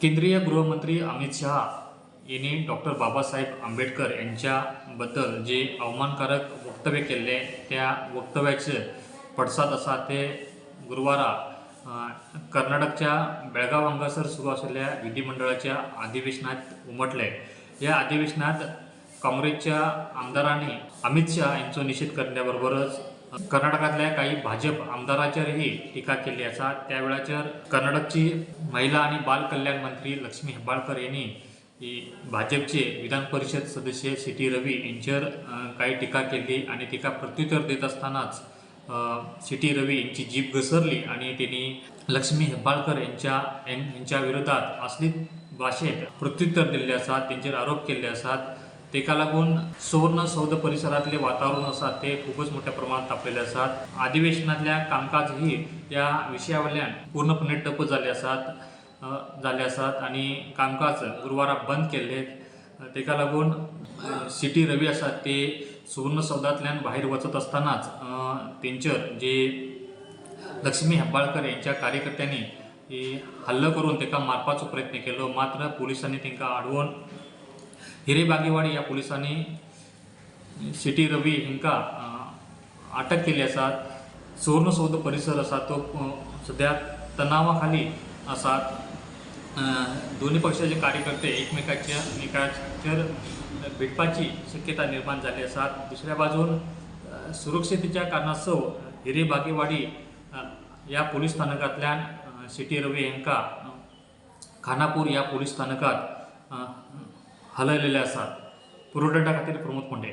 केंद्रीय गृहमंत्री अमित शहा यांनी डॉक्टर बाबासाहेब आंबेडकर यांच्याबद्दल जे अवमानकारक वक्तव्य केले त्या वक्तव्याचे पडसाद असा ते गुरुवारा कर्नाटकच्या बेळगाव हांगासर सुरू आशिल्ल्या विधिमंडळाच्या अधिवेशनात उमटले. या अधिवेशनात काँग्रेसच्या आमदारांनी अमित शहा यांचो निषेध करण्याबरोबरच कर्नाटकातल्या काही भाजप आमदाराचेरही टीका केल्ली आसा. त्या वेळाचेर कर्नाटकची महिला आणि बाल कल्याण मंत्री लक्ष्मी हेब्बाळकर यांनी ही भाजपचे विधान परिषद सदस्य सी टी रवी यांचेर काही टीका केली आणि टीका प्रत्युत्तर देत असतानाच सी टी रवी यांची जीभ घसरली आणि त्यांनी लक्ष्मी हेब्बाळकर यांच्या विरोधात असली भाशेत प्रत्युत्तर दिल्ले आसात, तेंचेर आरोप केल्ले आसात. तेका लागून सुवर्ण सौध परिसरातले वातावरण आसा ते खूपच मोठ्या प्रमाणात तापलेले आसात. अधिवेशनातल्या कामकाज ही या विशया वयल्यान पूर्णपणे ठप्प जाले आसात आणि कामकाज गुरुवारा बंद केल्ले. तेका लागून सी टी रवी आसात ते सुवर्ण सौधातल्यान भायर वचत असतानाच तेंचेर जे लक्ष्मी हेब्बाळकर यांच्या कार्यकर्त्यांनी ही हल्लो करून ताका मारपाचो प्रयत्न केलो. मात्र पुलिसांनी तांकां आडवून हिरेबागेवाडी ह्या पुलिसांनी सी टी रवी हांकां अटक केल्ली आसा. सुवर्णसौध परिसर आसा तो सद्या तणावा खाली आसात. दोन्ही पक्षाचे कार्यकर्ते एकमेकाचेर भिडपाची शक्यता निर्माण जाल्ली आसा. दुसऱ्या बाजून सुरक्षतेच्या कारणास्तव हिरेबागेवाडी ह्या पोलीस स्थानकांतल्यान सी टी रवी हांकां खानापूर ह्या पोलीस स्थानकात हलयलेले आसात. पुरवठा खातीर प्रमोद कोंडे.